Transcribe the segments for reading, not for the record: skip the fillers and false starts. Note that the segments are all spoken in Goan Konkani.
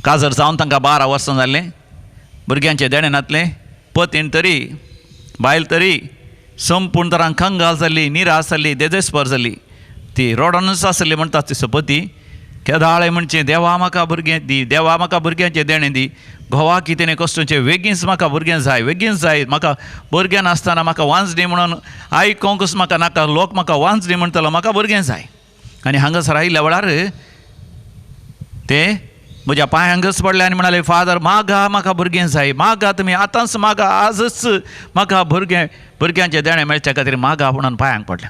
काजर जावन तांकां 12 वर्सां जाल्लें, भुरग्यांचें देणें नातलें, पतीन तरी बायल तरी संपूर्ण तरान कंगाल जाल्ली, निराश जाल्ली, देदेस्पर जाल्ली. ती रडोनूच आसली म्हणटा ती सपती केदाळे म्हणचें देवा म्हाका भुरगें दी, देवा म्हाका भुरग्यांचें देणें दी, घोवा कितें कश्टचें वेगींच म्हाका भुरगें जाय, वेगींच जाय, म्हाका भुरगें नासतना म्हाका वांजणी म्हणून आयकोंकूच म्हाका नाका, लोक म्हाका वांजणी म्हणटलो, म्हाका भुरगें जाय. आनी हांगासर आयिल्ल्या वेळार ते म्हज्या पांयांकच पडले आनी म्हणाले, फादर मागा म्हाका भुरगें जाय, मागा तुमी आतांच मागा, आजच म्हाका भुरगें भुरग्यांचें देणें मेळच्या खातीर मागा म्हणून पांयांक पडलें.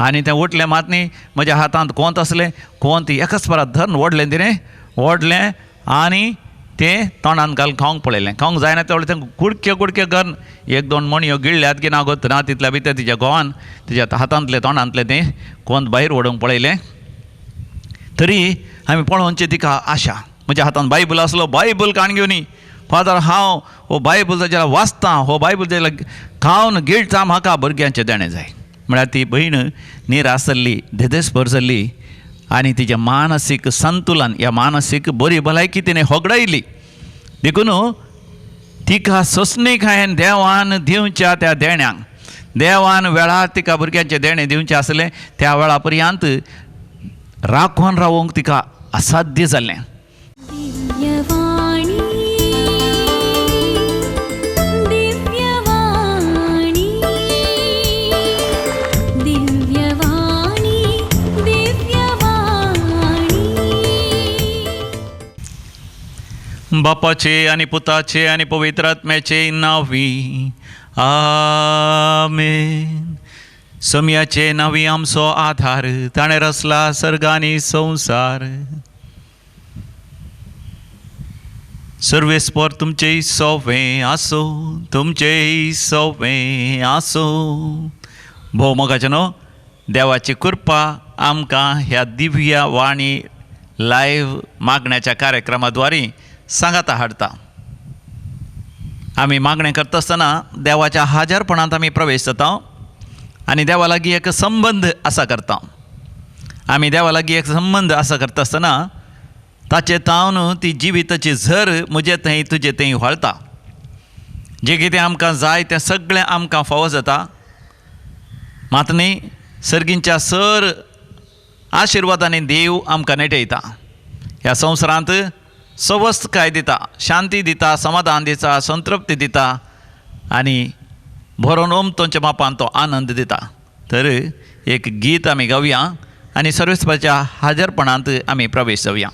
आनी तें उठलें मात न्ही, म्हज्या हातांत कोंत आसलें, कोंत एकच परत धरून ओडलें, तिणें ओडलें आनी तें तोंडान घालून खावंक पळयलें. खावंक जायना तेवढें तें कुडके कुडके करून एक दोन मणयो गिळ्ळ्यात की ना गोत ना तितल्या भितर तिच्या घोवान तिच्या हातांतलें तोंडांतलें तें कोंत भायर ओडूंक पळयलें. तरी आमी पळोवचें तिका आशा. म्हज्या हातांत बायबल आसलो, बायबल काण घेवन फादर हांव हो बायबल जाल्यार वाचतां, हो बायबल जाल्यार खावन गिळटा, म्हाका भुरग्यांचें देणें जाय. म्हळ्यार ती भयण निराश जाल्ली, धेदेस्पर जाल्ली आनी तिचें मानसीक संतुलन ह्या मानसीक बरी भलायकी तिणें होगडायली. देखून तिका सोंसणीकायेन देवान दिवच्या त्या देण्यांक, देवान वेळार तिका भुरग्यांचें देणें दिवचें आसलें त्या वेळा पर्यंत राखून रावूंक तिका असाध्य जालें. बापाचे आनी पुताचे आनी पवित्र आत्म्याचे नांवी आमेन. समयाचे नांवी आमचो आधार, ताणें रचला सर्ग आनी संवसार. सर्वेस्पर तुमचें सोंपें आसूं, तुमचें सोंपें आसूं. भोव मोगाचें न्हू, देवाची कृपा आमकां ह्या दिव्य वाणी लायव्ह मागण्याच्या कार्यक्रमाद्वारे सांगाता हाडटा. आमी मागणें करता आसतना देवाच्या हाजरपणांत आमी प्रवेश जाता आनी देवा लागीं एक संबंद आसा करता. आमी देवा लागीं एक संबंद आसा करता आसतना ताचे तावन ती जिविताची झर म्हजे थंय तुजे थंय व्हाळटा. जें कितें आमकां जाय तें सगळें आमकां फावो जाता. मात न्ही सर्गींच्या सर आशिर्वादांनी देव आमकां नेटयता. ह्या संवसारांत सवस्तकाय दिता, शांती दिता, समाधान दिता, संतृप्ती दिता आनी भरोन ओमतोंच्या मापान तो आनंद दिता. तर एक गीत आमी गावया आनी सर्वेस्पराच्या हाजरपणांत आमी प्रवेश जावया.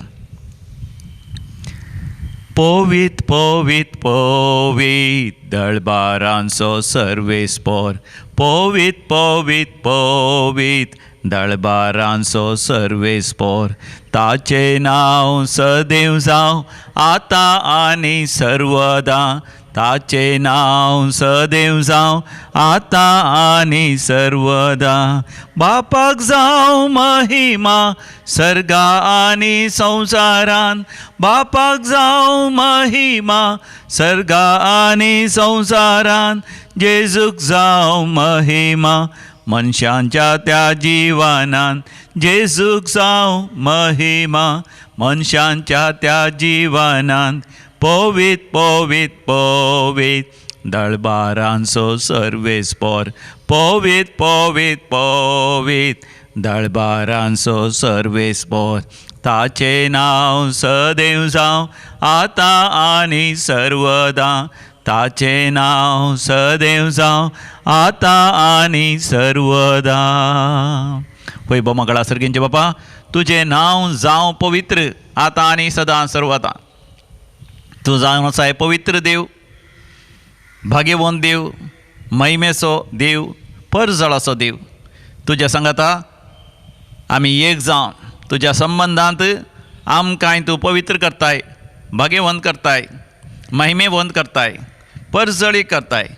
पवीत पवीत पवीत दळबारांचो सर्वेस्पर, पवीत पवीत पवीत दळबारांचो सर्वेस्पर, ताचें नांव सदैव जावं आतां आनी सर्वदा, ताचें नांव सदैव जावं आतां आनी सर्वदा. बापाक जावं महिमा सर्गा आनी संवसारान, बापाक जावं महिमा सर्गा आनी संवसारान, जेजूक जावं महिमा मनशांच्या त्या जिवनान, जेजूक जावं महिमा मनशांच्या त्या जिवनान. पवीत पवीत पवीत दळबारांचो सर्वेस्पर, पवीत पवीत पवीत दळबारांचो सर्वेस्पर, ताचें नांव सदैव जावं आतां आनी सर्वदा, ताचें नांव सदैव जावं आतां आनी सर्वदा. पळय बोमगळा सर्गींचे बापा, तुजें नांव जावं पवित्र आतां आनी सदां सर्वदा. तूं जावन आसाय पवित्र देव, भाग्यवंत देव, महिमेचो देव, परजळाचो देव. तुज्या सांगाता आमी एक जावन तुज्या संबंदांत आमकांय तूं पवित्र करताय, भाग्यवंत करताय, महिमेवंत करताय, परजळी करताय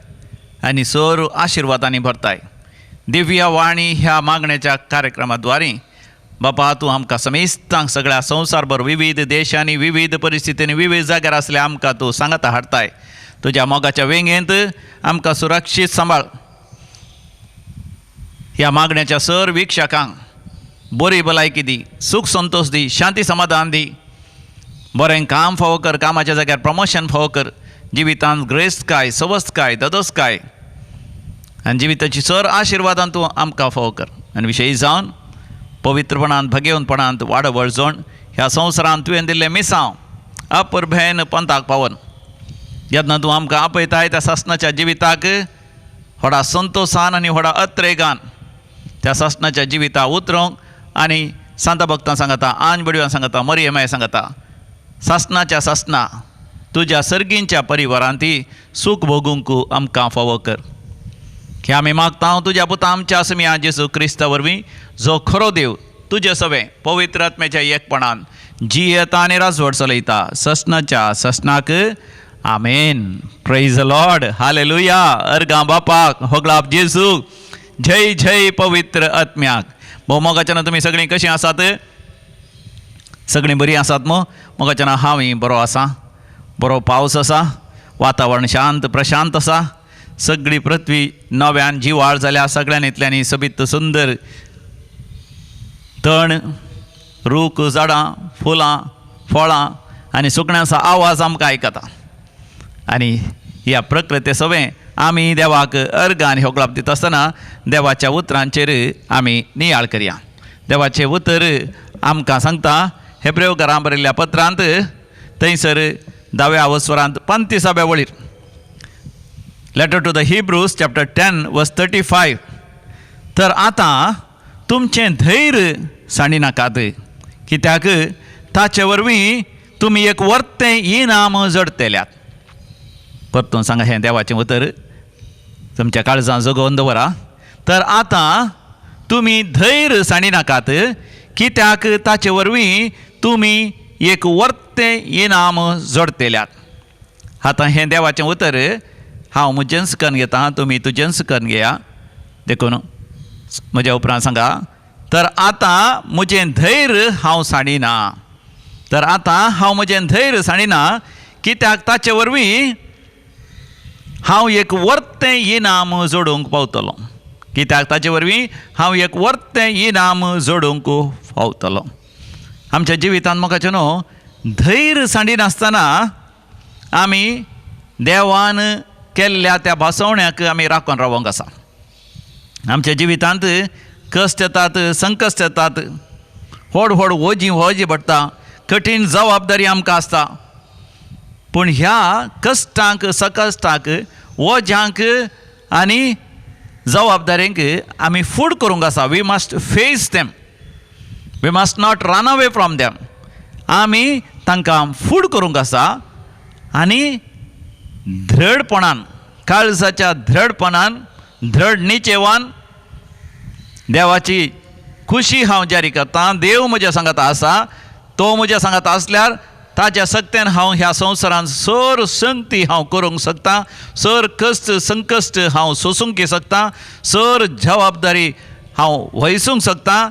आनी सर आशिर्वादांनी भरताय. दिव्य वाणी ह्या मागण्याच्या कार्यक्रमाद्वारे बापा तूं आमकां समेस्तांक सगळ्या संवसारभर विविध देशांनी विविध परिस्थितींनी विविध जाग्यार आसले आमकां तूं सांगाता हाडटाय. तुज्या मोगाच्या वेंगेंत आमकां सुरक्षीत सांबाळ. ह्या मागण्याच्या सर वीक्षकांक बरी भलायकी दी, सूख संतोश दी, शांती समाधान दी. बरें काम फावो कर, कामाच्या जाग्यार प्रमोशन फावो कर, जिवितांत ग्रेस्तकाय, सवस्तकाय, ददोसकाय आनी जिविताची सर आशिर्वादान तूं आमकां फावो कर. आनी विशयी जावन पवित्रपणांत, भगेवनपणांत वाडवळ जोण ह्या संवसारांत तुवें दिल्लें मिसांव अपुरभेन पंथाक पावन जेन्ना तूं आमकां आपयताय त्या सासणाच्या जिविताक व्हडा संतोसान आनी व्हडा अत्रेगान त्या सासणाच्या जिविता उतरोंक आनी सांता भक्तां सांगता, आंज बडव्यां सांगता, मरियमाय सांगता, सासणाच्या सासणा तुज्या सर्गींच्या परिवारांत सूख भोगूंक आमकां फावो कर. की आमी मागता तुज्या पुता आमच्या आसमिया जेजू क्रिस्ता वरवीं, जो खरो देव तुजे सवें पवित्र आत्म्याच्या एकपणान जियेता आनी राजवट चलयता ससनाच्या ससनाक. आमेन. Praise the Lord. हालेलुया. अर्गां बापाक, होगळाप जेजू, जय जय पवित्र आत्म्याक. भोव मोगाच्यान तुमी सगळीं कशीं आसात? सगळीं बरीं आसात मो? मोगाच्यान हांवूय बरो आसा. बरो पावस आसा, वातावरण शांत प्रशांत आसा, सगळी पृथ्वी नव्यान जिवाळ जाल्या, सगळ्यान इतल्यांनी सोबीत सुंदर तण, रूख, झाडां, फुलां, फळां आनी सुकण्यांचो आवाज आमकां आयकता. आनी ह्या प्रकृते सवें आमी देवाक अर्गां आनी होगळाप दिता आसतना देवाच्या उतरांचेर आमी नियाळ करया. देवाचें उतर आमकां सांगता हेब्रेव घरां बरयल्ल्या पत्रांत थंयसर 10व्या वस्वरांत 35व्या वळीर, letter to the Hebrews chapter 10 verse 35, तर आतां तुमचें धैर्य सांडिनाकात, कित्याक ताचे वरवीं तुमी एक वर्तें इनाम जडतेल्यात. परतून सांगा हें देवाचें उतर तुमच्या काळजां जगोवन दवरा. तर आतां तुमी धैर्य सांडिनाकात, कित्याक ताचे वरवीं तुमी एक वर्तें इनाम जोडतेल्यात. आतां हें देवाचें उतर हांव म्हजेंच करून घेता, तुमी तुजेंच करून घेया. देखून म्हज्या उपरांत सांगा, तर आतां म्हजें धैर्य हांव सांडिना, तर आतां हांव म्हजें धैर्य सांडिना, कित्याक ताचे वरवीं हांव एक वर्तें इनाम जोडूंक पावतलो, कित्याक ताचे वरवीं हांव एक वर्तें इनाम जोडूंक पावतलो. आमच्या जिवितांत मोगाचें न्हू धैर्य सांडिनासतना आमी देवान केल्ल्या त्या भासवण्याक आमी राखून रावोंक आसा. आमच्या जिवितांत कश्ट येतात, संकश्ट येतात, व्हड व्हड वोजी वोजी पडटा, कठीण जबाबदारी आमकां आसता. पूण ह्या कश्टांक, सकश्टांक, वोज्यांक आनी जबाबदारींक आमी फूड करूंक आसा. We must face them, we must not run away from them. आमी तांकां फूड करूंक आसा आनी धडपणान, काळजाच्या धडपणान, धड निचेवान देवाची खुशी हांव जारी करतां. देव म्हज्या सांगाता आसा, तो म्हज्या सांगाता आसल्यार ताच्या सक्त्यान हांव ह्या संवसारांत सर संगती हांव करूंक शकता, सर कश्ट संकश्ट हांव सोसूंक शकता, सर जबाबदारी हांव वयसूंक शकता.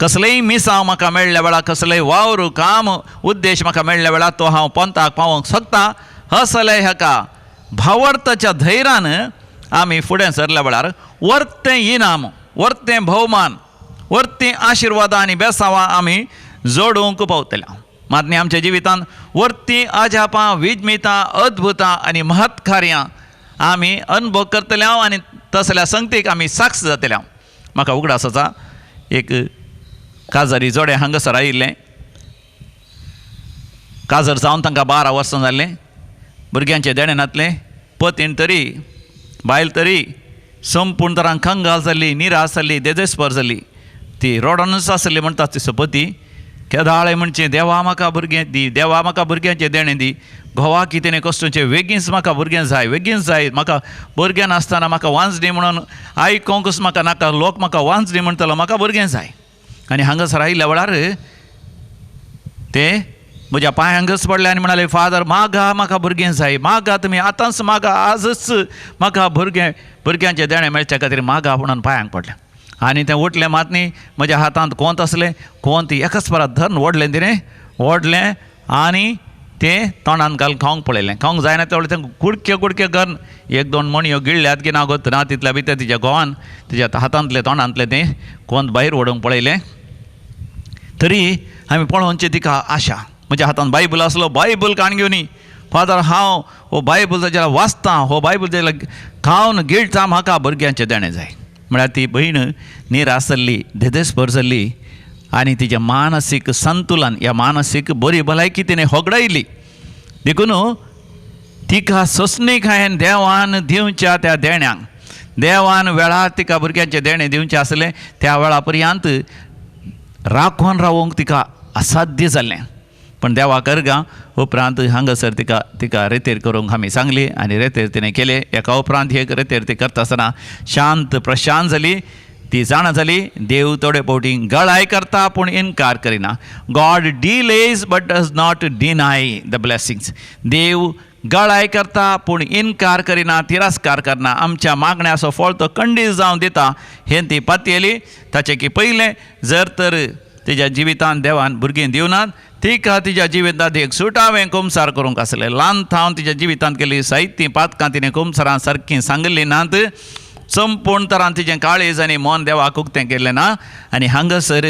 कसलेय मिसांव म्हाका मेळ्ळ्या वेळार, कसलेय वावर काम उद्देश म्हाका मेळ्ळ्या वेळार तो हांव पंथाक पावोवंक शकता. असले हाका भावार्थाच्या धैर्यान आमी फुडें सरल्या वेळार वर्तें इनाम, वर्तें भोवमान, वर्तीं आशिर्वादां आनी बेसांवां आमी जोडूंक पावतले. मात न्ही आमच्या जिवितांत वर्तीं अजापां, विजमितां, अद्भुतां आनी महत्कार्यां आमी अनुभव करतले आनी तसल्या संगतीक आमी साक्ष जातले. म्हाका उगडास आसा, एक काजारी जोडे हांगासर आयिल्लें. काजर जावन तांकां 12 वर्सां जाल्लें. भुरग्यांचें देणें नातलें, पतीण तरी बायल तरी संपूर्ण तरान कंगाल जाल्ली, निराश जाल्ली, देदेस्पर जाल्ली. ती रडोनूच आसली म्हणटा ती सपती केदाळे म्हणचें, देवा म्हाका भुरगें दी, देवा म्हाका भुरग्यांचें देणें दी, घोवा कितें कश्टचें, वेगींच म्हाका भुरगें जाय, वेगींच जाय, म्हाका भुरगें नासतना म्हाका वांजणी म्हणून आयकोंकूच म्हाका नाका, लोक म्हाका वांजणी म्हणटलो, म्हाका भुरगें जाय. आनी हांगासर आयिल्ल्या वेळार ते म्हज्या पांयांकच पडले आनी म्हणाले, फादर मागा म्हाका भुरगें जाय, मागा तुमी आतांच मागा, आजच म्हाका भुरगें भुरग्यांचें देणें मेळच्या खातीर मागा म्हणून पांयांक पडलें. आनी तें उठलें मात न्ही म्हज्या हातांत कोंत आसलें, कोंत एकच परत धरून ओडलें, तिणें ओडलें आनी तें तोंडान घालून खावंक पळयलें. खावंक जायना तेवढें तें कुडके कुडके करून एक दोन मणयो गिळ्ळ्यात की ना गोत ना तितल्या भितर तिच्या घोवान तिच्या हातांतलें तोंडांतलें तें कोंत भायर ओडूंक पळयलें. तरी आमी पळोवचें तिका आशा. म्हज्या हातान बायबल आसलो, बायबल काण घेवनी फादर हांव हो बायबल जाल्यार वाचतां, हो बायबल जाल्यार खावन गिळटा, म्हाका भुरग्यांचें देणें जाय. म्हळ्यार ती भयण निराश जाल्ली, धेदेस्पर जाल्ली आनी तिजें मानसीक संतुलन ह्या मानसीक बरी भलायकी तिणें होगडायली. देखून तिका सोंसणीकायेन देवान दिवच्या त्या देण्यांक, देवान वेळार तिका भुरग्यांचें देणें दिवचें आसलें त्या वेळा पर्यंत राखून रावूंक तिका असाध्य जालें. पूण देवाक अर्गां उपरांत हांगासर तिका तिका रेतेर करूंक आमी सांगली आनी रेतेर तिणें केलें. एका उपरांत एक रेतेर ती करता आसतना शांत प्रशांत जाली. ती जाणा जाली देव थोडे फावटी गळाय करता पूण इनकार करिना. God delays but does not deny the blessings. देव गळाय करता पूण इनकार करिना, तिरस्कार करना. आमच्या मागण्याचो फळ तो खंडीत जावन दिता हें ती पातयेली. ताचें की पयलें जर तर तिज्या जिवितांत देवान भुरगीं दिवनात, तिका तिज्या जिवितांत एक सुटावें कुमसार करूंक आसलें. ल्हान थावन तिज्या जिवितांत केल्ली साहित्य पातकां तिणें कुमसारां सारकीं सांगिल्लीं नात. संपूर्ण तरान तिजें काळीज आनी मन देवाक उक्तें केल्लें ना आनी हांगासर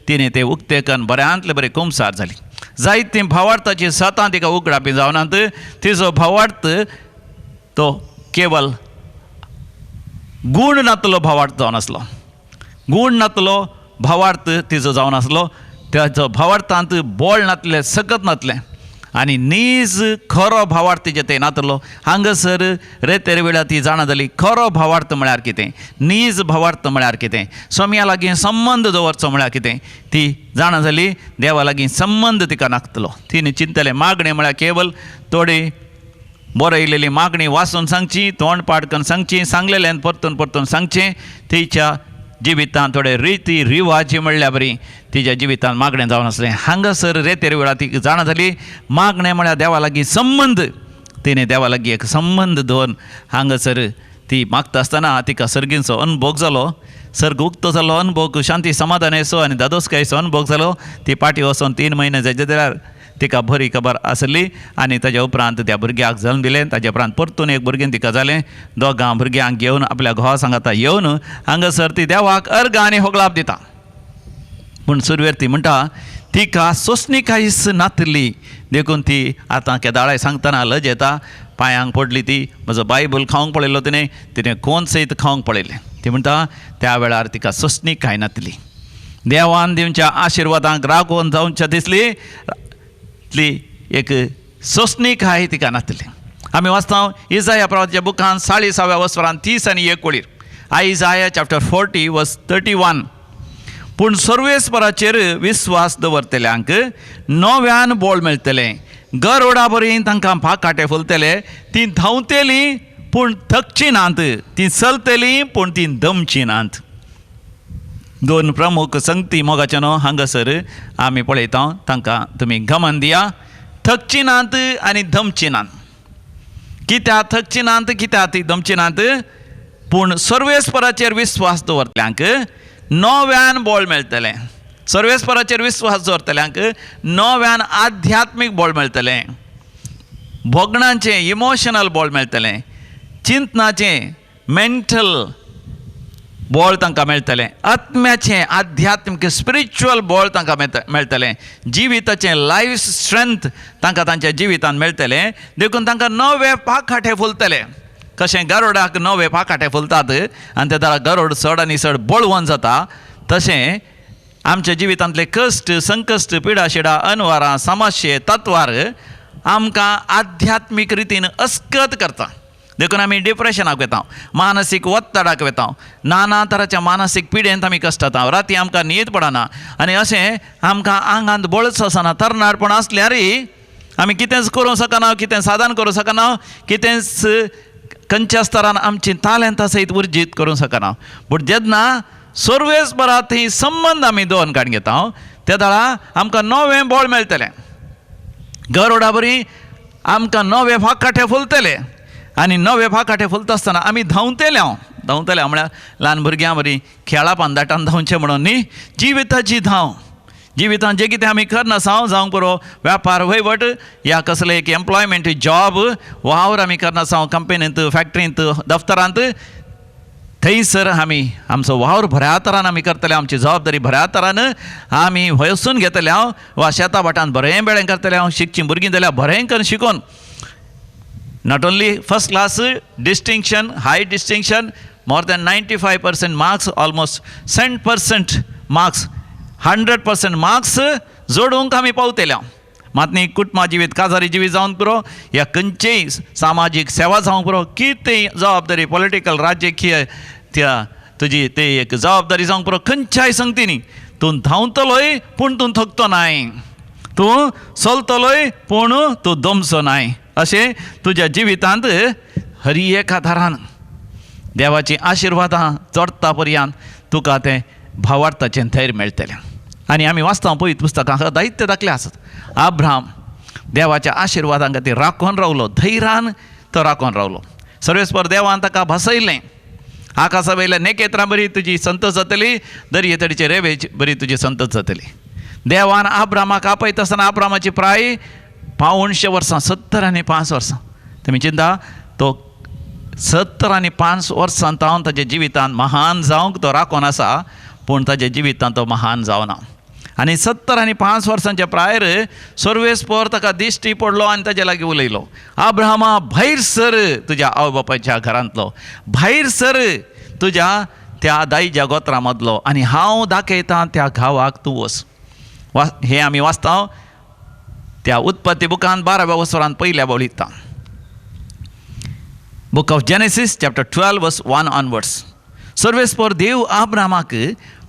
तिणें तें उक्तें करून बऱ्यांतले बरें कुमसार जाली. जायतीं भावार्थाची सतां तिका उगडापी जावनात. तिजो भावार्थ तो केवल गूण नातलो भावार्थ जावन आसलो, गूण नातलो भावार्थ तिजो जावन आसलो. ताचो भावार्थांत बोळ नातलें, सकत नातलें आनी नीज खरो भावार्थ तिजें तें नातलो. हांगासर रेतेर वेळार ती जाणा जाली खरो भावार्थ म्हळ्यार कितें, नीज भावार्थ म्हळ्यार कितें, सोम्या लागीं संबंद दवरचो म्हळ्यार कितें. ती जाणा जाली देवा लागीं संबंद तिका नाकतलो. तिणें चिंतलें मागणें म्हळ्यार केवल थोडी बरयलेली मागणी वाचून सांगची, तोंड पाठ करून सांगची, सांगलेल्यान परतून परतून सांगचें. तिच्या जिवितांत थोडे रिती रिवाजी म्हणल्या बरी तिच्या जिवितांत मागणें जावन आसलें. हांगासर रेतेर वेळार ती जाणा जाली मागणें म्हळ्यार देवा लागीं संबंद. तिणें देवा लागीं एक संबंद दवरून हांगासर ती मागता आसतना तिका सर्गींचो अनभोग जालो, सर्ग उक्तो जालो अनभोग, शांती समाधानाचो आनी दादोसकायेचो अनभोग जालो. ती पाटी वचून 3 म्हयने जायचे जाल्यार तिका बरी खबर आसली आनी ताज्या उपरांत त्या भुरग्याक जल्म दिलें. ताज्या उपरांत परतून एक भुरगें तिका जालें. दोगां भुरग्यांक घेवन आपल्या घोवा सांगाता येवन हांगासर ती देवाक अर्गां आनी होगळाप दिता. पूण सुरवेर ती म्हणटा तिका सोंसणीकायच नातली, देखून ती आतां केदाळाय सांगतना लज येता. पांयांक पडली ती, म्हजो बायबल खावंक पळयलो तिणें, तिणें कोण सयत खावंक पळयलें. ती म्हणटा त्या वेळार तिका सोंसणीकाय नातली. देवान दिवच्या आशिर्वादांक रागोवन जावच्या दिसली ती एक सोंसणीकाय तिका नातली. आमी वाचता इजाया प्रवाच्या बुकान 40व्या वसरान 30 आनी 1 वळीर, आयजाया चॅप्टर 40 वर्स 31. पूण सर्वेस्पराचेर विस्वास दवरतल्यांक नव्यान बोळ मेळटलें, गरोडा बरी तांकां पाकाटे फुलतले, तीं धांवतलीं पूण थकची नात, तीं चलतलीं पूण तीं दमची नात. 2 प्रमुख संगती मोगाचे न्हू हांगासर आमी पळयता, तांकां तुमी गमन दिया. थकची नात आनी दमची नात. कित्याक थकची नात, कित्याक ती दमची नात? पूण सर्वेस्पराचेर विस्वास दवरतल्यांक नव्यान बोळ मेळटलें, सर्वेस्पराचेर विस्वास दवरतल्यांक नव्यान आध्यात्मीक बोळ मेळटलें, भोगणांचें इमोशनल बोळ मेळटलें, चिंतनाचें मेंटल बोळ तांकां मेळटलें, आत्म्याचें आध्यात्मीक स्पिरिच्युअल बोळ तांकां मेळटलें, जिविताचें लायफ स्ट्रेंथ तांकां तांच्या जिवितांत मेळटलें. देखून तांकां नवे पाखाटे फुलतले. कशें गरोडाक नवे पाखाटे फुलतात आनी ते दारा गरोड चड आनी चड बळवंत जाता, तशें आमच्या जिवितांतले कश्ट, संकश्ट, पिडाशिडा, अनवारां, समस्ये, तत्वार आमकां आध्यात्मीक रितीन अस्कत करता. देखून आमी डिप्रेशनाक वता, मानसीक ಒತ್ತಡಕ್ಕೆ वता, नाना तराच्या मानसीक पिडेंत आमी कश्टता, राती आमकां न्हीद पडना आनी अशें आमकां आंगांत बळच आसना. तरणाटपण आसल्यारय आमी कितेंच करूंक शकना, कितें साधन करूंक शकना, कितेंच खंयच्या स्तरान आमची तालेंतां सयत उर्जीत करूंक शकना. पूण जेन्ना सर्वेस्परा थंय संबंद आमी दवरून काडून घेता त्या वेळार आमकां नवें बळ मेळटलें, गरोडा बरी आमकां नवे फाकाटे फुलतले आनी नवे फाकाटे फुलता आसतना आमी धांवतले. हांव धांवतले म्हळ्यार ल्हान भुरग्यां बरी खेळा पांदाटान धांवचें म्हणून न्ही, जिविताची धांव, जिवितांत जें कितें आमी करनासा जावंक पुरो व्यापार वयवट या कसलें एक एम्प्लॉयमेंट जॉब वावर आमी करनासा कंपनींत, फॅक्टरींत, दफ्तरांत, थंयसर आमी आमचो वावर बऱ्या तरान आमी करतले, आमची जबाबदारी बऱ्या तरान आमी वयसून घेतले हांव, वा शेता भाटान बरें बेळें करतले हांव, शिकचीं भुरगीं जाल्यार बरें करून शिकोन, not only first class distinction, high distinction, more than 95% marks, almost 100% marks, 100% marks जोडूंक आमी पावतले हांव. मात न्ही कुटुंबा जिवीत, काजारी जिवीत जावंक पुरो, या खंयचेय सामाजीक सेवा जावंक पुरो, कितेंय जबाबदारी पॉलिटिकल राजकीय त्या तुजी ते एक जबाबदारी जावंक पुरो, खंयच्याय संगतीनी तूं धांवतलोय पूण तूं थकतो नाय, तूं चलतलोय पूण तूं दमचो नाय. अशें तुज्या जिवितांत हरी एका दारान देवाची आशिर्वादां चडता पर्यंत तुका तें भावार्थाचें धैर्य मेळटलें. आनी आमी वाचता पळयत पुस्तकां हांगा दायित्य दाखले आसात. अब्राहम देवाच्या आशिर्वादां खातीर राखून रावलो, धैर्यान तो राखून रावलो. सर्वेस्पर देवान ताका भासयलें, आकाशा वयल्या नेकेत्रां बरी तुजी संतत जातली, दर्ये तडीचे रेवे बरी तुजी संतत जातली. देवान अब्रामाक आपयता आसतना अब्रामाची प्राय 75 वर्सां, 75 वर्सां. तुमी चिंता, तो 75 वर्सां तावन ताच्या जिवितांत महान जावंक तो राखून आसा, पूण ताच्या जिवितांत तो महान जावना. आनी 75 वर्सांच्या प्रायर सर्वेस्पर ताका दिश्टी पडलो आनी ताजे लागीं उलयलो, अब्रामा भायर सर तुज्या आवय बापायच्या घरांतलो, भायर सर तुज्या त्या दाईच्या गोत्रां मदलो, आनी हांव दाखयतां त्या गांवाक तूं वच. वा हें आमी वाचता त्या उत्पत्ती बुकान 12व्या वसरान पयल्या वळीता, book of Genesis chapter 12 verse 1 onwards. सर्वेस्पर देव अब्रामाक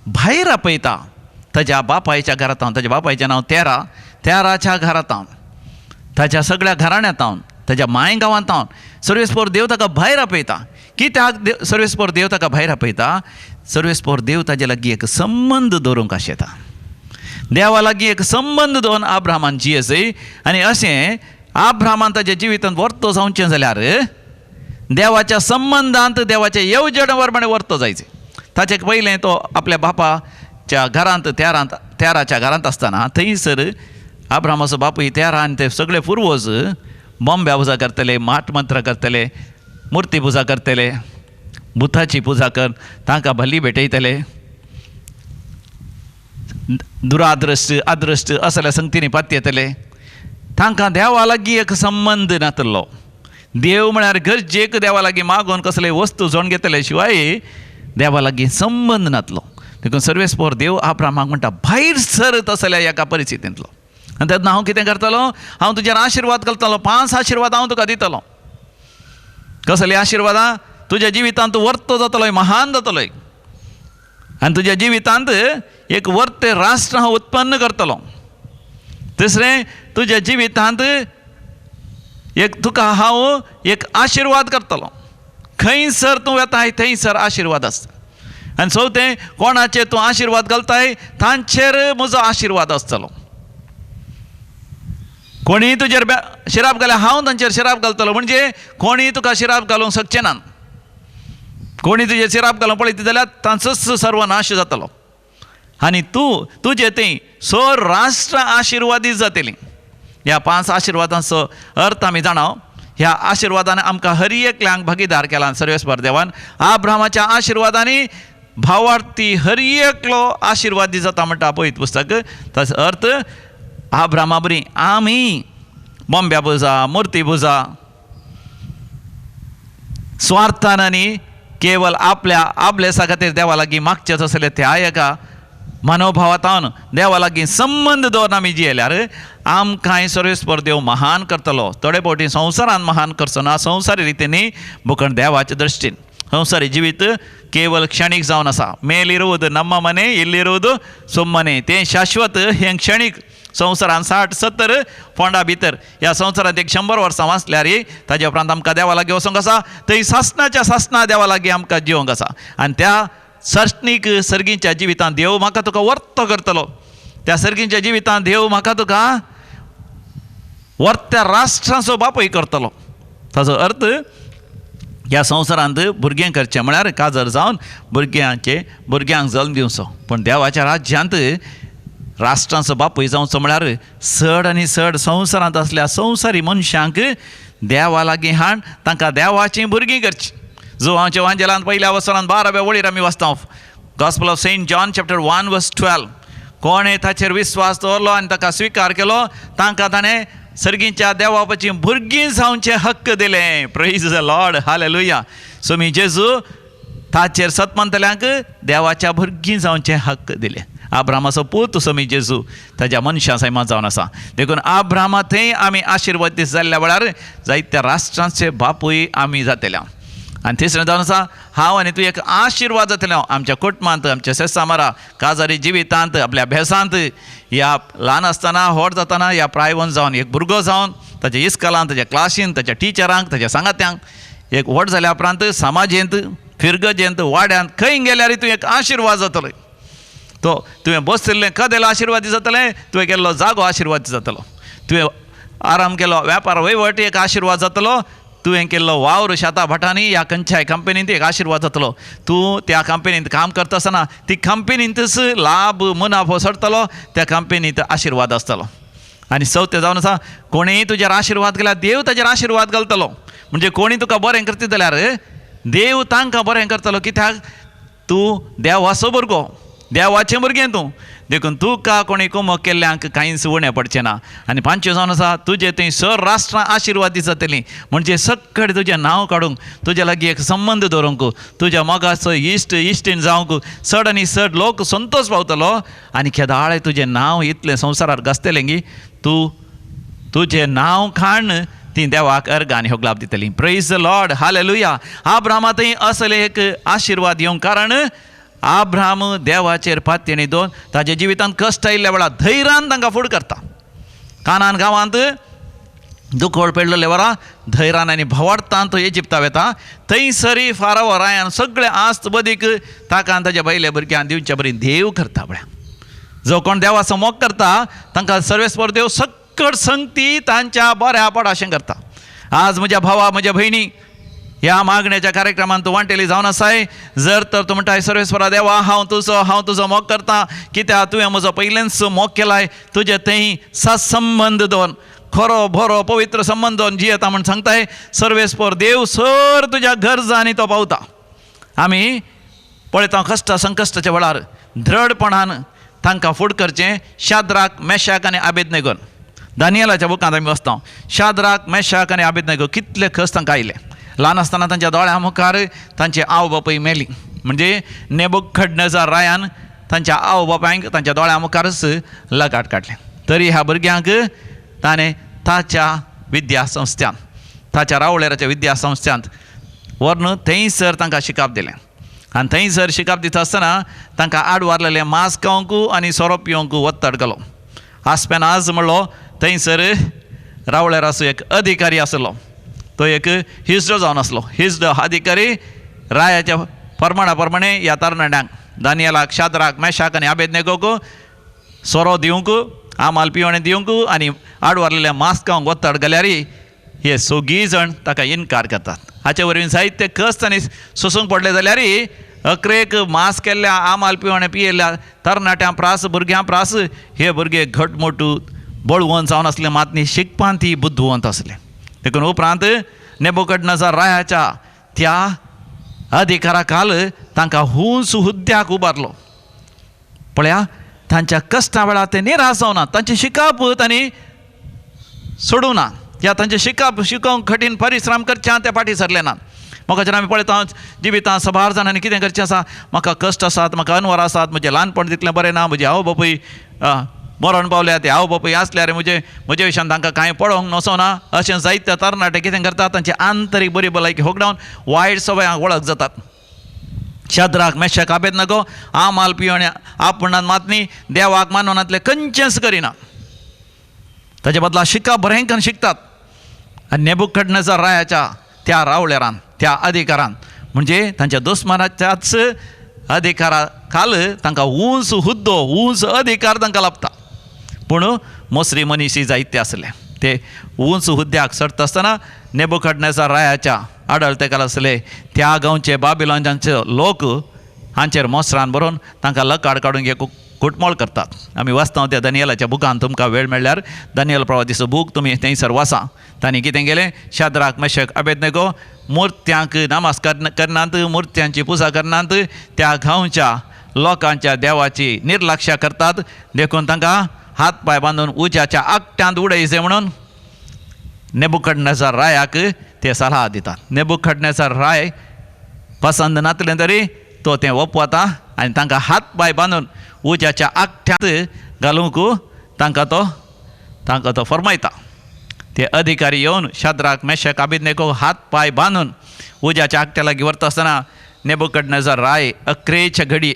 भायर आपयता ताज्या बापायच्या घरांत, ताज्या बापायचें नांव तेरा, तेराच्या घरांत, ताज्या सगळ्या घराण्यांत, ताज्या माय गांवांत सर्वेस्पर देव ताका भायर आपयता. कित्याक सर्वेस्पर देव ताका भायर आपयता? सर्वेस्पर देव ताजे लागीं एक संबंद दवरूंक आशेता. देवा लागीं एक संबंद दवरून अब्रामान जियेसय. आनी अशें अब्रामान ताज्या जिवितांत वर्तो जावचें जाल्यार देवाच्या संबंदांत देवाच्या येवजणे प्रमाणे वर्तो जायचें. ताचे पयलें तो आपल्या बापाच्या घरांत तेरांत तेराच्या घरांत आसतना थंयसर अब्रामाचो बापूय तेरा आनी ते सगळे पुर्वज बॉम्ब्या पुजा करतले, माट मंत्र करतले, मुर्ती पुजा करतले, भुताची पुजा कर तांकां भली भेटयतले, दुरादृश्ट अदृश्ट असल्या संगतींनी पातयेतले. तांकां देवा लागीं एक संबंद नातलो. देव म्हळ्यार गरजेक देवा लागीं मागून कसले वस्तू जोड घेतले शिवाय देवा लागीं संबंद नातलो. देखून सर्वेस्पर देव अब्रामाक म्हणटा भायर सर तसल्या एका परिस्थितींतलो. आनी तेन्ना हांव कितें करतलो? हांव तुजेर आशिर्वाद करतलो, 5 आशिर्वाद हांव तुका दितलो. कसले आशिर्वादां? तुज्या जिवितांत तूं वर्तो जातलोय, महान जातलोय, आनी तुज्या जिवितांत एक वर्ते राष्ट्र हांव उत्पन्न करतलो. तिसरें, तुज्या जिवितांत एक तुका हांव एक आशिर्वाद करतलो. खंयसर तूं वेताय थंयसर आशिर्वाद आसता. आनी चवथें, कोणाचेर तूं आशिर्वाद घालताय तांचेर म्हजो आशिर्वाद आसतलो. कोणीय तुजेर शिराप घाल्यार हांव तांचेर शिराप घालतलो. म्हणजे कोणीय तुका शिराप घालूंक शकचे ना. कोणी तुजेर शिराप घालूंक पळयता जाल्यार तांचोच सर्वनाश जातलो. आनी तूं तुजे थंय स राष्ट्र आशिर्वादीत जातलीं. ह्या 5 आशिर्वादांचो अर्थ आमी जाणा. ह्या आशिर्वादान आमकां हर एकल्यांक भागीदार केला सर्वेस्पर देवान. अब्रामाच्या आशिर्वादांनी भावार्थी हर एकलो आशिर्वादी जाता म्हणटा पळयत पुस्तक. ताचो अर्थ अब्रामा बरी आमी बॉम्ब्या पुजा, मुर्ती पुजा, स्वार्थान आनी केवल आपल्या आपलेसा खातीर देवा लागीं मागचें आसलें त्या एका मनोभावांत देवा लागीं संबंद दवरून आमी जियेल्यार आमकांय सर्वेस्पर देव महान करतलो. थोडे फावटी संवसारान महान करचो ना, संवसारी रितीन बुकण देवाच्या दृश्टीन. संवसारी जिवीत केवल क्षणीक जावन आसा. ಮೇಲಿರುವುದು ನಮ್ಮ ಮನೆ, ಇಲ್ಲಿರುವುದು ಸುಮ್ಮನೆ. तें शाश्वत हें क्षणीक. संवसारान 60-70 फोंडा भितर ह्या संवसारांत एक 100 वर्सां वाचल्यार ताजे उपरांत आमकां देवा लागीं वचूंक आसा. थंय सासणाच्या सासणा देवा लागीं आमकां जिवंक आसा. आनी त्या सर्सणीक सर्गीच्या जिवितांत देव म्हाका तुका वर्तो करतलो. त्या सर्गीच्या जिवितांत देव म्हाका तुका वर्त्या राष्ट्रांचो बापूय करतलो. ताचो अर्थ ह्या संवसारांत भुरगें करचें म्हळ्यार काजर जावन भुरग्यांक जल्म दिवचो, पूण देवाच्या राज्यांत राष्ट्रांचो बापूय जावचो म्हळ्यार चड आनी चड संवसारांत आसल्या संवसारी मनशांक देवा लागीं हाड, तांकां देवाचीं भुरगीं करचीं. जुवांच्या वांजेलांत पयल्या वसरान 12व्या वळीर आमी वाचता, Gospel of Saint John chapter 1 verse 12. कोणें ताचेर विस्वास दवरलो आनी ताका स्विकार केलो तांकां ताणें सर्गीच्या देवापाची भुरगीं जावचे हक्क दिलें. Praise the Lord, hallelujah. So मी जेजू ताचेर सतमंतल्यांक देवाच्या भुरगीं जावचे हक्क दिले. आब्रामाचो पूत सोमी जेजू ताज्या मनशां सैमा जावन आसा. देखून आब्रामा थंय आमी आशिर्वाद जाल्ल्या वेळार जायत्या राष्ट्रांचे बापूय आमी जातले. आनी तिसरें जावन आसा, हांव आनी तूं एक आशिर्वाद जातले आमच्या कुटुंबांत, आमच्या सेसामारा काजारी जिवितांत, आपल्या अभ्यासांत, ह्या ल्हान आसतना व्हड जातना, ह्या प्रायवन जावन एक भुरगो जावन ताच्या इस्कलांत, ताच्या क्लासींत, ताच्या टिचरांक, ताच्या सांगात्यांक, एक व्हड जाल्या उपरांत समाजेंत, फिरगजेंत, वाड्यांत खंय गेल्यार तूं एक आशिर्वाद जातलो. तो तुवें बसतिल्लें कदेल आशिर्वादी जातलें, तुवें केल्लो जागो आशिर्वादी जातलो, तुवें आराम केलो वेपार वयवट एक आशिर्वाद जातलो, तुवें केल्लो वावर शेतां भाटांनी ह्या खंयच्याय कंपनींत एक आशिर्वाद जातलो. तूं त्या कंपनींत काम करता आसतना ती कंपनींतच लाभ मुनाफो सरतलो, त्या कंपनींत आशिर्वाद आसतलो. आनी चवथें जावन आसा, कोणीय तुजेर आशिर्वाद केल्यार देव ताजेर आशिर्वाद घालतलो. म्हणजे कोणी तुका बरें करता जाल्यार देव तांकां बरें करतलो, कित्याक तूं देवाचो भुरगो, देवाचें भुरगें तूं. देखून तुका कोणी कुमक केल्ल्यांक कांयच उणें पडचें ना. आनी पांचवें जावन आसा, तुजें थंय सर राष्ट्रां आशिर्वादी जातलीं. म्हणजे सक्कड तुजें नांव काडूंक, तुज्या लागीं एक संबंद दवरूंक, तुज्या मोगाचो इश्ट इश्टीण जावंक चड आनी चड लोक संतोश पावतलो. आनी केदाळे तुजें नांव इतलें संवसारार गाजतलें की तूं तुजें नांव खाण ती देवाक अर्गां आनी होगलाप दितलीं. Praise the Lord, hallelujah. आब्रामा थंय असले एक आशिर्वाद येवंक कारण आब्राम देवाचेर पातयेणी दोन ताज्या जिवितांत कश्ट आयिल्ल्या वेळार धैर्यान तांकां फुड करता. कानान गांवांत दुखोळ पेडलेले वरा धैर्यान आनी भवार्थान तो इजिप्ता वेता. थंयसरी फारावो रायान सगळे आस्त बदीक ताका आनी ताज्या बायले भुरग्यांक दिवचे बरी देव करता. पळया, जो कोण देवाचो मोग करता तांकां सर्वेस्पर देव सक्कड संगती तांच्या बऱ्या पडाशें करता. आज म्हज्या भावा म्हज्या भयणी ह्या मागण्याच्या कार्यक्रमांत तूं वांटेली जावन आसाय. जर तर तूं म्हणटाय सर्वेस्परा देवा हांव तुजो मोग करता, कित्याक तुवें म्हजो पयलेंच मोग केलाय, तुजे थंय सत्संबंद दवर, खरो बरो पवित्र संबंद दवर जियेता म्हूण सांगताय. सर्वेस्पर देव सर तुज्या गरजांनी तो पावता. आमी पळयता कश्ट संकश्टाच्या वेळार दृढपणान तांकां फुड करचें. शाद्राक मेशाक आनी आबेदनेगोन, दानियलाच्या बुकांत आमी वाचता, शाद्राक मेशाक आनी आबेदनेगो कितले कश्ट तांकां आयले. ल्हान आसतना तांच्या दोळ्यां मुखार तांचे आवय बापूय मेली. म्हणजे नेबुकदनेझर रायान तांच्या आवय बापायंक तांच्या दोळ्यां मुखारच लगाट काडलें. तरी ह्या भुरग्यांक ताणें ताच्या विद्यासंस्थान, ताच्या रावळेराच्या विद्यासंस्थांत व्हरून थंयसर तांकां शिकाप दिलें. आनी थंयसर शिकाप दिता आसतना तांकां आड वारलेलें मांस खावंक आनी सोरो पिवंक वत्तड घालो. आस्पेनाज म्हणलो थंयसर रावळेराचो एक अधिकारी आसलो, तो एक हिजडो जावन आसलो. हिजडो अधिकारी रायाच्या प्रमाणा प्रमाणे ह्या तरणाट्यांक दानियलाक शाद्राक मेशाक आनी आबेदनेगोक सोरो दिवंक, आमाल पिवणे दिवंक आनी आडवारलेल्या मांस खावंक वत्तड घाल्यार हे सगळीं जाण ताका इनकार करतात. हाचे वरवीं जायते कश्ट आनी सोसूंक पडले जाल्यार अकरेक मांस केल्ल्या आमाल पिवणे पियेल्ल्या तरणाट्यां प्रास भुरग्यां प्रास हे भुरगे घटमोट बळवंत जावन आसले, मात न्ही शिकपान ती बुद्धवंत आसले. देखून उपरांत नेबुकदनेझर रायाच्या त्या अधिकारा काल तांकां हुंस हुद्द्याक उबारलो. पळया, तांच्या कश्टा वेळार ते निराश जावना, तांचें शिकप तांणी सोडूं ना, या तांचें शिकप शिकोवंक कठीण परिश्रम करचें ते फाटीं सरले ना. म्हाका आमी पळयता जिवितांत सबार जाणांनी कितें करचें आसा, म्हाका कश्ट आसात, म्हाका अनवर आसात, म्हजें ल्हानपण तितलें बरें ना, म्हजी आवय बापूय मरण पावल्या, ते आवय बापूय आसल्यार म्हजे म्हजे विशयान तांकां कांय पळोवंक नसोना. अशें जायते तरणाटे कितें करतात, तांची आंतरीक बरी भलायकी होगडावन वायट सवयांक वळख जातात. शाद्राक मेशाक आबेदनेगो आमाल पिवणे आपणान मात न्ही देवाक मानवनांतलें खंयचेंच करिना, ताचे बदला शिका बरें करून शिकतात. आनी नेबुकदनेझर रायाच्या त्या रावळेरान त्या अधिकारान म्हणजे तांच्या दुस्मानाच्याच अधिकारा खाल तांकां उंच हुद्दो उंच अधिकार तांकां लाभता. पूण मोसरी मनीस जायते आसले ते उंच हुद्द्याक चडटा आसतना नेबुकदनेझर रायाच्या आडळतेकाल आसले त्या गांवचे बाबिलोनाचे लोक हांचेर मोसरान बरोवन तांकां लकाड काडून एक घुटमळ करतात. आमी वाचता त्या दानियलाच्या बुकान, तुमकां वेळ मेळ्ळ्यार दानियल प्रवादीचो बूक तुमी थंयसर वाचा. तांणी कितें केलें, शाद्राक मेशक अबेदनेगो मुर्त्यांक नमस्कार करनात, मुर्त्यांची पुजा करनात, त्या गांवच्या लोकांच्या देवाची निर्लक्ष करतात, देखून तांकां हात पांय बांदून उज्याच्या आकट्यांत उडयचें म्हणून नेबुकदनेझर रायाक ते सलाह दितात. नेबुकदनेझर राय पसंत नासलें तरी तो तें ओपवता आनी तांकां हात पांय बांदून उज्याच्या आकट्यांत घालूंक तांकां तो फरमायता. ते अधिकारी येवन शाद्राक मेशक अबेदनेगो हात पांय बांदून उज्याच्या आकट्या लागीं व्हरता आसतना नेबुकदनेझर राय अकरेच्या घडी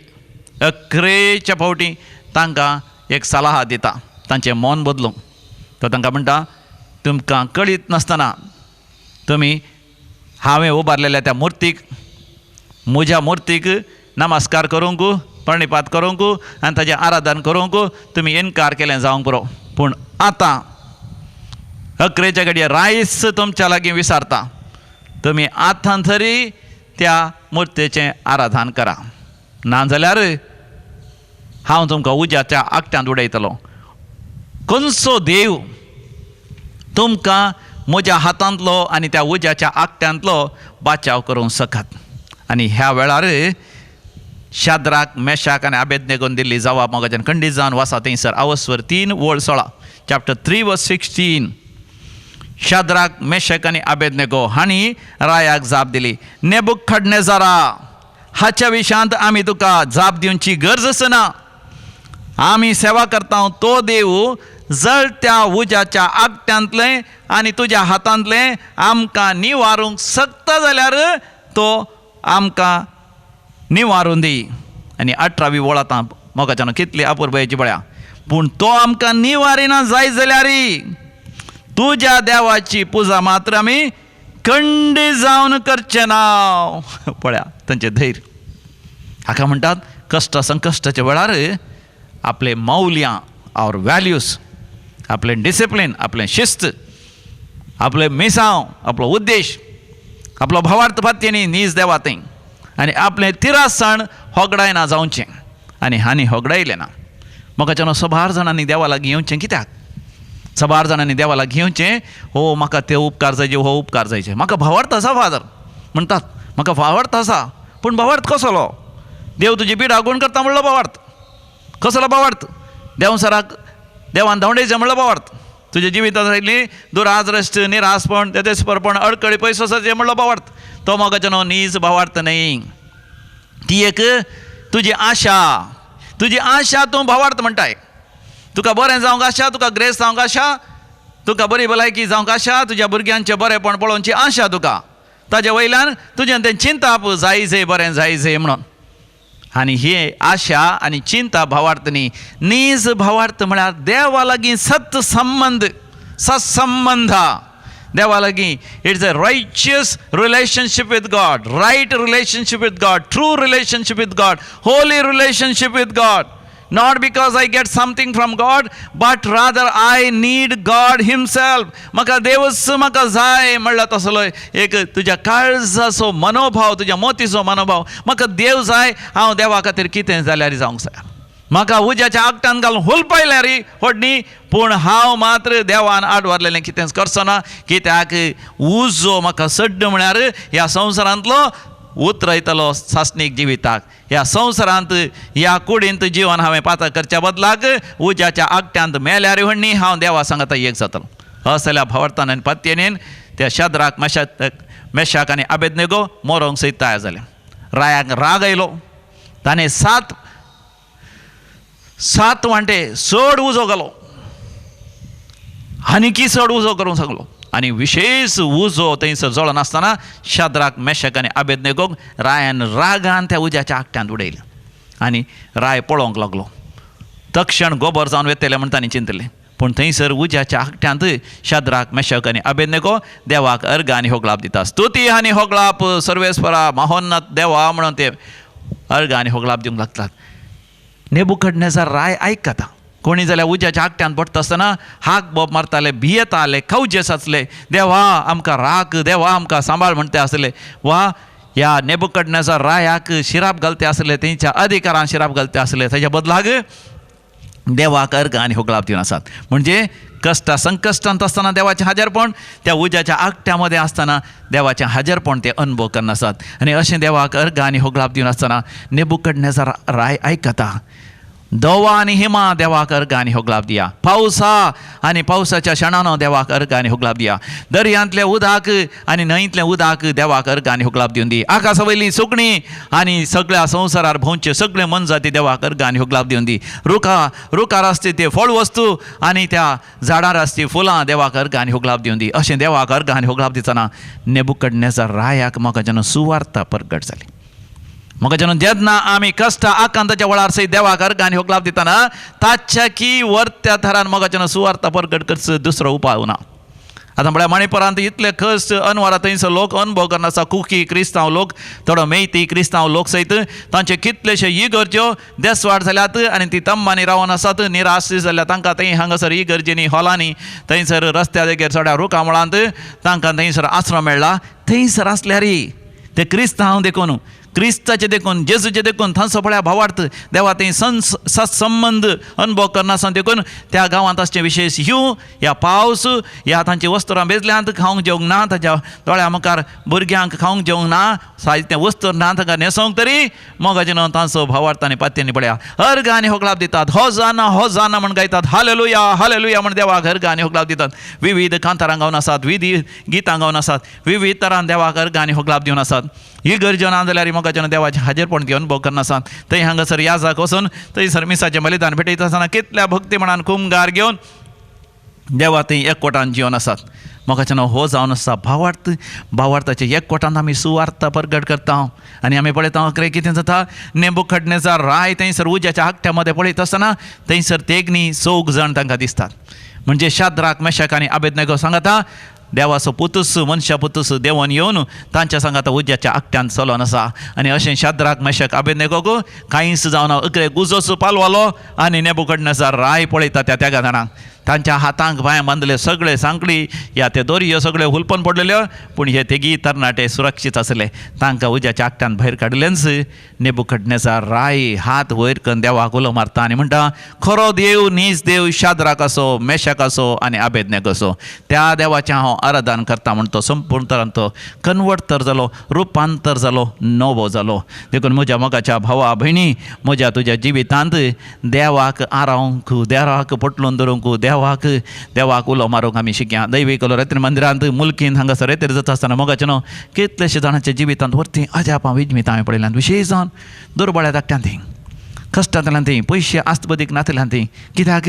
अकरेच्या फावटी तांकां एक सलाह दिता, तांचें मन बदलूंक. तो तांकां म्हणटा, तुमकां कळीत नासतना तुमी हांवें उबारलेल्या त्या मुर्तीक, म्हज्या मुर्तीक नमस्कार करूंक, प्रणिपात करूंक आनी ताजें आराधन करूंक तुमी इनकार केलें जावंक पुरो, पूण आतां अकरेच्या घडये रायस तुमच्या लागीं विसारता, तुमी आतां तरी त्या मुर्तेचें आराधन करा, नाजाल्यार हांव तुमकां उज्याच्या आकट्यांत उडयतलो. खंयचो देव तुमकां म्हज्या हातांतलो आनी त्या उज्याच्या आकट्यांतलो बाचाव करूंक शकत? आनी ह्या वेळार शाद्राक मेशाक आनी अबेदनेगोन दिल्ली जवाब मोगाच्यान खंडीत जावन वासा थंयसर अवस्वर 3:16, चॅप्टर 3:16. शाद्राक मेशक आनी अबेदनेगो हांणी रायाक जाप दिली, नेबुकदनेझरा, हाच्या विशयांत आमी तुका जाप दिवची गरज आसना. आमी सेवा करता तो देव जळत्या उज्याच्या आकट्यांतलें आनी तुज्या हातांतलें आमकां निवारूंक शकता जाल्यार तो आमकां निवारून दी. आनी 18वी वळ आतां मोगाच्यान कितली अपुरबायेची पळया, पूण तो आमकां निवारिना जाय जाल्यार तुज्या देवाची पुजा मात्र आमी खंडी जावन करचें ना. पळया तांचें धैर्य. हाका म्हणटात कश्ट संकश्टाच्या वेळार आपले मौल्यां, our values, आपलें डिसिप्लीन, आपलें शिस्त, आपलें मिसांव, आपलो उद्देश, आपलो भावार्थ पातयेनी नीज देवा थंय आनी आपलें तिरासण होगडायना जावचें. आनी हांणी होगडायलें ना. म्हाका सबार जाणांनी देवा लागीं येवचें कित्याक? सबार जाणांनी देवा लागीं येवचें, हो म्हाका ते उपकार जायचे, हो उपकार जायचे, म्हाका भावार्थ आसा फादर म्हणटात, म्हाका भावार्थ आसा. पूण भावार्थ कसलो? देव तुजी पिडा गुण करता म्हणलो भावार्थ. कसलो भावार्थ? देवसराक देवान धांवडायचें म्हणलो भावार्थ. तुज्या जिवितांत आयिल्ली दुराद्रश्ट, निरासपण, तेदेस्परपण, अडकळी पयस वचचें म्हणलो भावार्थ. तो मोगाचो न्हू नीज भावार्थ न्हय, ती एक तुजी आशा, तुजी आशा तूं भावार्थ म्हणटाय. तुका बरें जावंक आशा, तुका ग्रेस जावंक आशा, तुका बरी भलायकी जावंक आशा, तुज्या भुरग्यांचें बरेंपण पळोवची आशा तुका, ताजे वयल्यान तुजें तें चिंताप जायजे, बरें जायजे म्हणून. आनी ही आशा आनी चिंता भावार्थ न्ही. नीज भावार्थ म्हळ्यार देवा लागीं सत संबंद, सत्संबंध देवा लागीं. It's a righteous relationship with God, right relationship with God, true relationship with God, holy relationship with God. Not because I get something from God, but rather I need God himself. म्हाका देवच म्हाका जाय म्हणल्यार तसलो एक तुज्या काळजाचो मनोभाव, तुज्या मोतीचो मनोभाव, म्हाका देव जाय, हांव देवा खातीर कितें जाल्यार जावंक जाय, म्हाका उज्याच्या आगटान घालून हुलपायल्यार व्हडनी, पूण हांव मात्र देवान आडवारलेलें कितेंच करचो ना. कित्याक उजो म्हाका सड्ड म्हळ्यार ह्या संवसारांतलो उतरयतलो सासणीक जिविताक. ह्या संवसारांत ह्या कुडींत जिवन हांवें पाता करच्या बदलाक उज्याच्या आगट्यांत मेल्यार व्हडनी हांव देवा सांगता एक जातलो. असल्या भावार्थान आनी पातयेन त्या शाद्राक मेशाक आनी अबेदनेगो मोरोंक सयत तयार जालें. रायाक राग आयलो, ताणें सात वांटे चड उजो घालो, आनीकी चड उजो करूंक सांगलो. आनी विशेश उजो थंयसर जळनासतना शाद्राक मेशक आनी अबेदनेगोक रायान रागान त्या उज्याच्या आगट्यांत उडयलें. आनी राय पळोवंक लागलो, तक्षण गोबर जावन वेतले म्हण तांणी चिंतलें, पूण थंयसर उज्याच्या आगट्यांत शाद्राक मेशक आनी अबेदनेगो देवाक अर्ग आनी होगळाप दिता. स्तुती आनी होगळाप सर्वेस्परा महोन्नत देवा म्हणून ते अर्ग आनी होगळाप दिवंक लागतात. नेबुकदनेझर राय आयकता, कोणी जाल्यार उज्याच्या आगट्यांत पडटा आसतना हाक बोब मारताले, भियेताले, कवजे साचले, देवा आमकां राख, देवा आमकां सांबाळ म्हणटे आसले. वा ह्या नेबुकदनेझर रायाक शिराप घालते आसले, तेंच्या अधिकारान शिराप घालते आसले. ताच्या बदलाक देवाक अर्घ आनी होगळाप दिवन आसात. म्हणजे कश्टा संकश्टांत आसतना देवाचें हाजेरपण, त्या उज्याच्या आगट्या मदें आसतना देवाचें हाजेरपण ते अनुभव करना आसात. आनी अशें देवाक अर्घ आनी होगळाप दिवन आसतना नेबुकडनेजार राय आयकता, दवा आनी हिमा देवाक अर्घ आनी होगळाप दिया, पावसा आनी पावसाच्या शेणानो देवाक अर्घ आनी होगळाप दिया, दर्यांतलें उदक आनी न्हंयतलें उदक देवाक अर्घ आनी होगळाप दिवन दी, आकाशा वयलीं सुकणीं आनी सगळ्या संवसारार भोंवचे सगळे मनजाती देवाक अर्घ आनी होगळाप दिवन दी, रुखार आसती ते फळ वस्तू आनी त्या झाडार आसती फुलां देवाक अर्घ आनी होगळाप दिवन दी. अशें देवाक अर्घ आनी होगळाप दितना नेबुकडनेजार रायाक म्हाका जेन्ना सुवार्ता परगट जाली. म्हाका जेन्ना जेन्ना आमी कश्ट आकांताच्या वळार सयत देवाक अर्घ आनी होगळाप दितना ताच्या की वर्त्या थरान म्हाका जेन्ना सुवार्ता परगट करचो दुसरो उपाय ना. आतां म्हळ्यार मणिपुरांत इतले कश्ट अनवरा थंयसर लोक अनुभव करना आसा, कुकी क्रिस्तांव लोक, थोडो मेयती क्रिस्तांव लोक सयत तांचे कितलेशे इगर्ज्यो देसवाड जाल्यात आनी ती तंबांनी रावन आसात, निराश जाल्या तांकां थंय हांगासर इगर्जेनी हॉलांनी थंयसर रस्त्या देगेर थोड्या रुखां मुळांत तांकां थंयसर आसरो मेळ्ळा. थंयसर आसल्यारय ते क्रिस्तांव देखून, क्रिस्ताचें देखून, जेजूचें देखून थंयसो पळया भावार्थ देवा थंय सत्संबंद अनुभव करनासतना देखून त्या गांवांत आसचें विशेश ह्यू ह्या पावस ह्या तांची वस्त्रां बेजल्यांत, खावंक जेवंक ना, ताच्या दोळ्या मुखार भुरग्यांक खावंक जेवंक ना, साहित्य वस्त्र ना तांकां न्हेसोंक तरी मोगाचें न्हू तांचो भावार्थ आनी पात्यांनी पळया अर्घ आनी होगळाप दितात, हो जाना हो जाना म्हण गायतात, हालेलुया हालेलुया म्हण देवाक अर्घ आनी होगळाप दितात. विविध कांतारां गावन आसात, विविध गितां गावन आसात, विविध तरान देवाक अर्घ आनी होगळाप दिवन आसात. ही गरजो ना जाल्यार मोगाच्यान देवाचें हाजेरपण घेवन अनुभव करना आसात. थंय हांगासर याजाक वचून थंयसर मिसाचें बलिदान भेटयता आसतना कितल्या भक्तीपणान कुमगार घेवन देवा थंय एकवटान जिवन आसात. मोगाच्यान हो जावन आसा भावार्थ. भावार्थाचे एकवटान आमी सुवार्थ परगट करता आनी आमी पळयता अकरे कितें जाता, नेबुकडनेजार राय थंयसर उज्याच्या आगट्या मदें पळयता आसतना थंयसर तेगनी चौग जाण तांकां दिसतात. म्हणजे शाद्राक मेशाक आनी आबेदनेगो सांगता देवाचो पुतूस मनशा पुतूस देवन येवन तांच्या सांगाता उज्याच्या आगट्यान चलोन आसा. आनी अशें शाद्राक मेशाक आबेदनेगोक कांयच जावना, अकरे गुजोचो पालवालो आनी नेबुकडनेजार राय पळयता त्या त्या जाणांक तांच्या हातांक पांय बांदले सगळे सांकळी ह्या ते दोरयो सगळे हुलपन पडलेल्यो, पूण हे तेगी तरणाटे सुरक्षीत आसले. तांकां उज्याच्या आगट्यान भायर काडलेंच. नेबुकडनेजार राय हात वयर करून देवाक उलो मारता आनी म्हणटा, खरो देव नीज देव शाद्राक आसो, मेशाक आसो आनी आबेदनेगो आसो, त्या देवाचें हांव आराधन करता म्हण तो संपूर्ण तरान तो कन्वर्ट तर जालो, रुपांतर जालो, नवो जालो. देखून म्हज्या मोगाच्या भावा भयणी, म्हज्या तुज्या जिवितांत देवाक आरावंक, देवाक पोटलून धरूंक, देवाक उलो मारूंक आमी शिकया. दैवी कलो रेत्री मंदिरांत मुलकीन हांगासर रेतीर जाता आसतना मोगाचें न्हू कितलेशे जाणांच्या जिवितांत वरती अजापां विजमितां हांवें पळयल्यात. विशेश जावन दुर्बळ्या धाकट्यान ती, कश्टांतल्यान ती, पयशे आस्तबदीक नातल्यान ती, कित्याक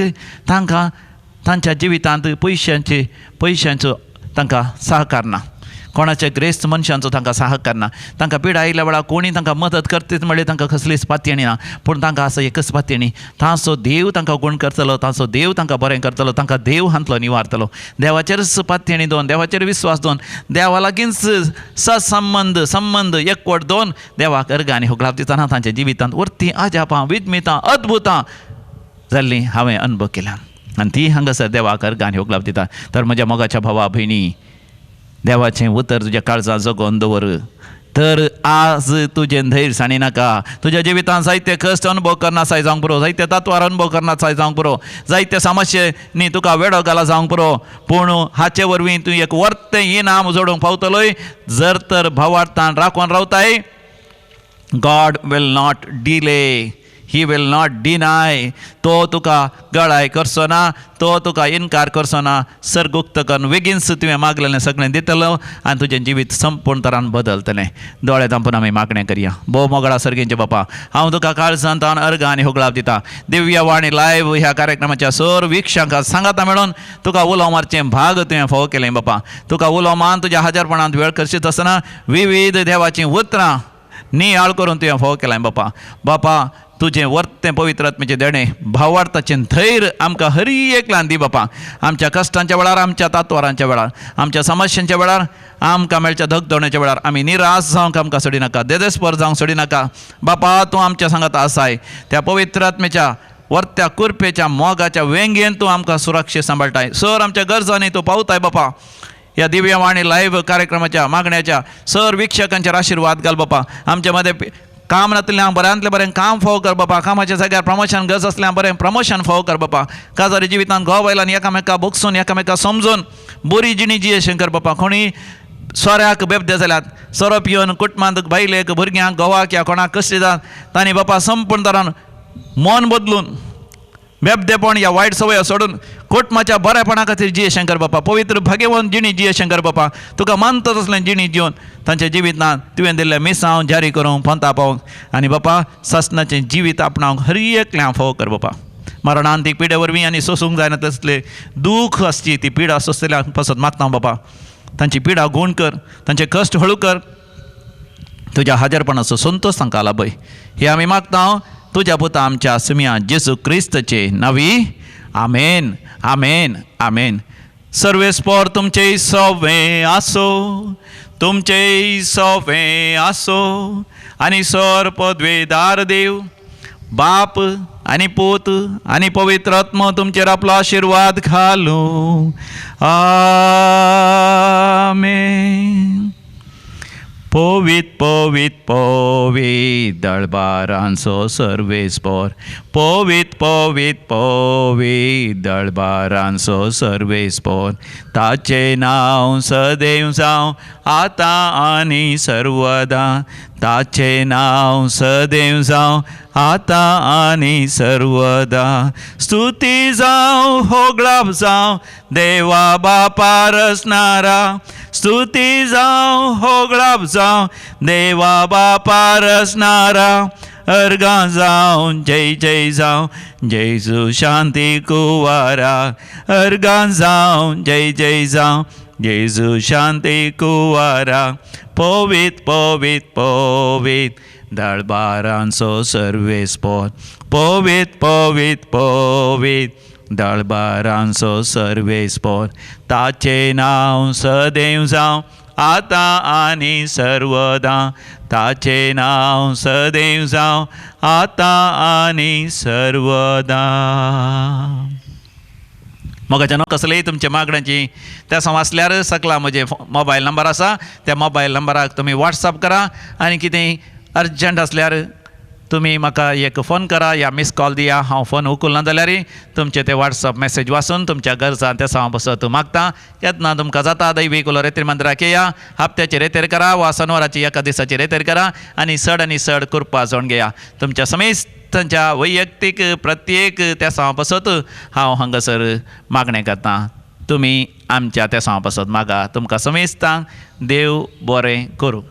तांकां तांच्या जिवितांत पयशांचो तांकां सहकार ना, कोणाच्या ग्रेस्त मनशांचो तांकां सहकार ना, तांकां पिडा आयिल्ल्या वेळार कोणी तांकां मदत करतीत म्हणल्यार तांकां कसलीच पातयेणी ना, पूण तांकां आसा एकच पातयेणी, तांचो देव तांकां गुण करतलो, तांचो देव तांकां बरें करतलो, तांकां देव हांतलो निवारतलो. देवाचेरच पातयेणी दोन, देवाचेर विस्वास दोन, देवा लागींच ससंबंद संबंद एकवट दोन देवाक अर्घ आनी होगळाप दितना तांच्या जिवितांत वरतीं अजापां विद्मितां अद्भुतां जाल्लीं हांवें अनुभव केल्या आनी ती हांगासर देवाक अर्घ आनी होगळाप दिता. तर म्हज्या मोगाच्या भावा भयणी, देवाचें उतर तुज्या काळजां जगोवन दवर, तर आज तुजें धैर्य सांडी नाका. तुज्या जिवितांत जायते कश्ट अनुभव करना साय जावंक पुरो, जायते तत्वार अनुभव करना साय जावंक पुरो, जायते समस्यांनी तुका वेडो घाला जावंक पुरो, पूण हाचे वरवीं तूं एक वर्तें इनाम जोडूंक पावतलोय जर तर भावार्थान राखून रावताय. God will not delay, he will not deny. तो तुका गळाय करचो ना, तो तुका इनकार करचो ना. सरगुक्त करून बेगीनच तुवें मागलेलें सगळें दितलो आनी तुजें जिवीत संपूर्ण तरान बदलतलें. दोळे धांपून आमी मागणें करया. भोव मोगळा सर्गींचे बापा, हांव तुका काळजांत अर्घ आनी होगळाप दिता. दिव्य वाणी लायव्ह ह्या कार्यक्रमाच्या सर वीक्षकांक सांगाता मेळून तुका उलो मारचें भाग तुवें फावो केलें बापा. तुका उलो मान तुज्या हाजरपणांत वेळ करशीत आसतना विविध देवाचीं उतरां नियाळ करून तुवें फावो केलें बापा. बापा तुजें वर्तें पवित्र आत्म्याचें देणें भावार्थाचें धैर्य आमकां हरी एकल्यान दी बापा. आमच्या कश्टांच्या वेळार, आमच्या तात्वारांच्या वेळार, आमच्या समस्यांच्या वेळार, आमकां मेळच्या धगधवण्याच्या वेळार आमी निराश जावंक आमकां सोडिनाका, देदेस्पर जावंक सोडिनाका बापा. तूं आमच्या सांगात आसाय. त्या पवित्र आत्म्याच्या वर्त्या कुरपेच्या मोगाच्या वेंगेन तूं आमकां सुरक्षीत सांबाळटाय. सर आमच्या गरजांनी तूं पावताय बापा. ह्या दिव्यवाणी लायव्ह कार्यक्रमाच्या मागण्याच्या सर वीक्षकांचेर आशिर्वाद घाल बापा. आमच्या मदें काम नातलें बऱ्यांतलें बरें काम फावो कर बापा, कामाच्या जाग्यार प्रमोशन गरज आसल्यार बरें प्रमोशन फावो कर बापा, काजारी जिवितांत घोव बायलांनी एकामेका बोगसून एकामेका समजून बरी जिणी जियेशें कर बापा। कोणी सोऱ्याक बेबदे जाल्यात, सोरो पिवन कुटुंबांत बायलेक भुरग्यांक घोवाक या कोणाक कश्ट दितात तांणी बापा संपूर्ण तरान मन बदलून बेबदेपण या वायट सवय सोडून कुटुंबाच्या बरेपणा खातीर जियेशें कर बापा, पवित्र भाग्यवंत जिणी जियेशें कर बापा, तुका मानता तसलें जिणी जिवन तांच्या जिवितांत तुवें दिल्लें मिसांव जारी करूंक पंता पावोवंक आनी बापा सासणाचें जिवीत आपणावंक हर एकल्यां फावो कर बापा। मरणांतीक पिडे वरवीं आनी सोसूंक जायना तसलें दूख आसची ती पिडा सोंसतल्या पासत मागता बापा, तांची पिडा गूण कर, तांचे कश्ट हळू कर, तुज्या हाजरपणाचो संतोश तांकां लाभय। हे आमी मागता तुज्या पुता आमच्या सुम्या जेजू क्रिस्तचे नावी, आमेन आमेन आमेन। सर्वेस्पोर तुमचे सोवे आसो, तुमचे सोवे आसो आनी सर पदवेदार देव बाप आनी पूत आनी पवित्र आत्मो तुमचेर आपलो आशिर्वाद घालूं, आमेन। पवित पवित पवित दळबारांचो सर्वेस्पोर, पवित पवित पवित दळबारांचो सर्वेस्पोर, ताचें नांव सदैव जावं आतां आनी सर्वदा, ताचें नांव सदैव जावं आतां आनी सर्वदा। स्तुती जावं होगळाप जावं देवा बापा रचणारा, स्तुती जावं होगळाप जावं देवा बापा रचणारा, अर्गां जावं जय जय जावं जेजू शांती कुवारा, अर्गां जावं जय जय जावं जेजू शांती कुवारा। पवित पवित पवित दळबारांचो सर्वेस्पोर, पवित पवित पवित दळबारांचो सर्वेस्पोर, ताचें नांव सदैव जावं आतां आनी सर्वदा, ताचें नांव सदैव जावं आतां आनी सर्वदा। मोगाच्या न्हू कसलेय तुमच्या मागण्यांची त्या समजल्यार सकला म्हजें मोबायल नंबर आसा, त्या मोबायल नंबराक तुमी वॉट्सअप करा आनी कितेंय अर्जंट आसल्यार तुमी म्हाका एक फोन करा या मिस कॉल दिया, हांव फोन उखलना जाल्यार तुमचे ते वॉट्सअप मॅसेज वाचून तुमच्या गरजां त्या सांव बसत मागता। येतना तुमकां जाता दैवी कुलो रेतीर मंदिराक येया, हप्त्याची रेतेर करा वा सनवाराची एका दिसाची रेतेर करा आनी चड आनी चड कृपा जावन घेया। तुमच्या समेस्तांच्या वैयक्तीक प्रत्येक त्या सांव बसत हांव हांगासर मागणें करता, तुमी आमच्या त्या सांव बसत मागा। तुमकां समेस्तांक देव बरें करूं।